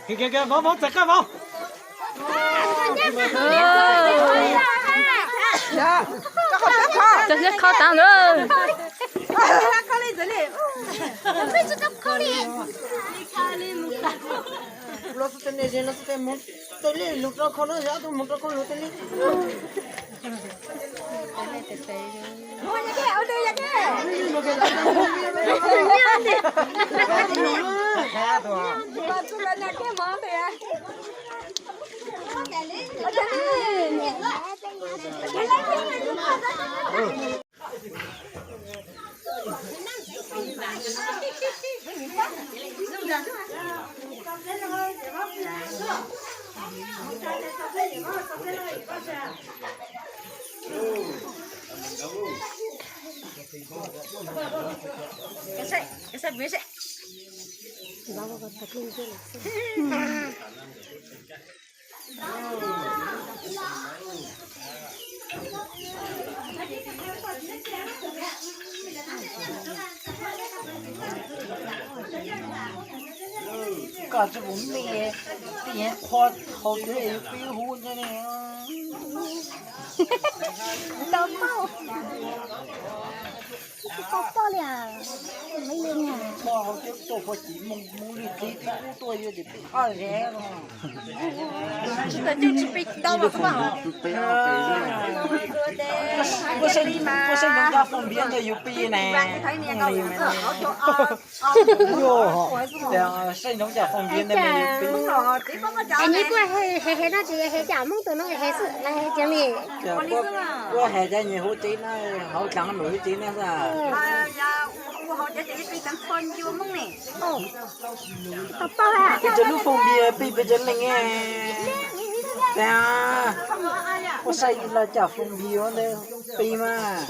Kìa, kìa, kìa, vauv, vauv, txawm qab vauv. Koj kho tav lawm. Los xub teg ne, los xub teg mus teg li, lug rau khau no, yog ob tug mus rau khau lug teg li. Koj tsis mus nej, tij qhua hauv twg yuav pib hu ne. Tsis tau paub li. Qhua hauv twg tuaj qhua ci mus li tib tib ub tuaj yuav tsis pib qhov ze los. Puas saib nyob cov foom npias ntawd yus pib ne? Saib nyob cov foom npias ntawd yus pib. Es nyiv puas hev no tsis hev cov Hmoob tus no hev xwb, hev cov me. Puas hev cov nyias huv tsev na, hauv dlaag num huv tsev na xwb. Peb cov lub foom npias pib peb cov leej. Puas saib los cov foom npias ntawd pib mas.